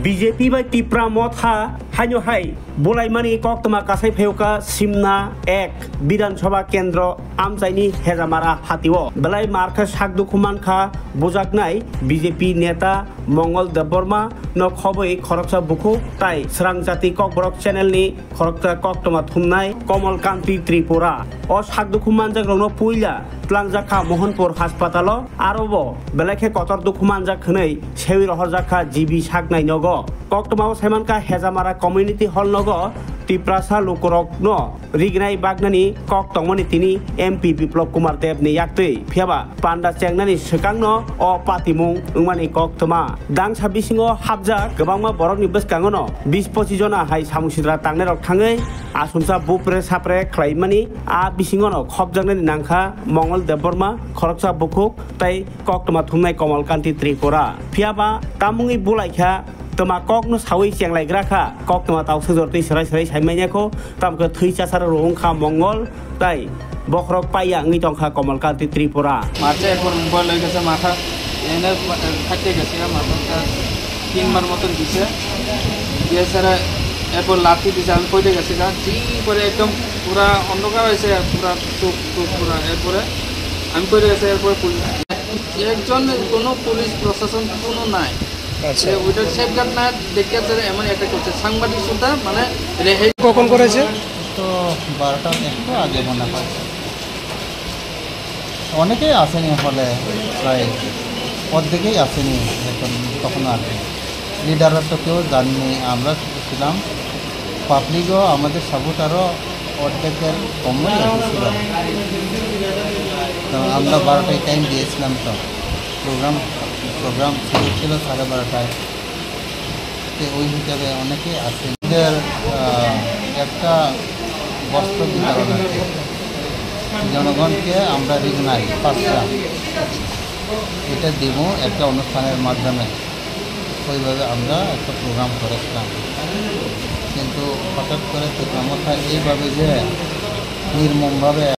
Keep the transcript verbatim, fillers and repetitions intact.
B J P bai Tipra Motha haino hai bulaimani koktwma kasai phaiyokha Simna ek Bidhan Sabha Kendro amchaini Hejamara hatio. Belai markhe sak dukhu mankha bujaknai B J P neta Mongol Debbarma no khobwi khoroksa bukhuk tai Srang Jati Kokborok channel ni khoroksa koktwma thumnai Komol Kanti Tripura. O sak dukhu manjakrokno puila twlangjakha Mohanpur haspatalo, arobo belai khe kotor dukhu manjak hwnwi sewi rohorjakha G B saknai nogo. Koktwmao saimankha Hejamara Community Hall nogo Tiprasa lukurokno rignai bagnani kok tongmani tini M P Biplop Kumar Deb ni yaktwi. Phiyaba panda chengnani swkangno o patimung wngmani koktwma. Dangsa bisingo hapjak kwbangma borokni bwskangono bis pochis jona hai samung sitra tangnairok thangwi asumsa bupre sapre khlaimani a bisingono khopjaknani nangkha Mongol Debbarma, khoroksa bukhuk tei koktwma thumnai Komol Kanti Tripura. Phiyaba tamungwi bulaikha twma kokno sawi chenglaigra kha, koktwma tausajor twi swrai swrai saimanya kho, tamkhe thwi chasaro rwng kha Mongol, tai bokhorok paiya wngwi tongkha Komol Kanti Tripura. মারছে, এরপর মোবাইল হয়ে গেছে মাথা, এনে ফা-, ফাটিয়ে গেছে গা, মাথাটা তিনবার মতন দিছে। দিয়ে স্যার এরপর লাথি দিছে, আমি পড়ে গেছি গা। ঠিক পরে একদম পুরা অন্ধকার হয়েছে, পুরা চোখ, চোখ পুরা। এরপরে আমি পড়ে গেছি, এরপরে পুলিশ, একজন কোনো পুলিশ প্রশাসন কোনো নাই। আচ্ছা। এ, ওইটা সেফগার্ড না দেখে স্যার এমন একটা করছে, সাংবাদিক সুদ্ধা মানে রেহাই। কখন করেছে? তো বারোটা একটু আগে মনে হয়। অনেকেই আসেনি হলে, প্রায় অর্ধেকেই আসেনি এখন, তখনও আর কি। লিডাররা তো কেউ জাননি, আমরা শুধু ছিলাম। পাবলিকও আমাদের সাপোর্ট আরও অর্ধেকের কমই এসেছিল। কারণ আমরা বারোটায় টাইম দিয়েছিলাম তো, প্রোগ্রাম, প্রোগ্রাম শুরু ছিল সাড়ে বারোটায়। তো ওই হিসাবে অনেকেই আসে। এদের, আহ, একটা বস্ত্র বিতরণ আছে। জনগণকে আমরা রিগনাইজ পাঁচটা এটা দিব একটা অনুষ্ঠানের মাধ্যমে। ওইভাবে আমরা একটা প্রোগ্রাম করেছিলাম, কিন্তু হঠাৎ করে পিতামাতা এইভাবে যে নির্মমভাবে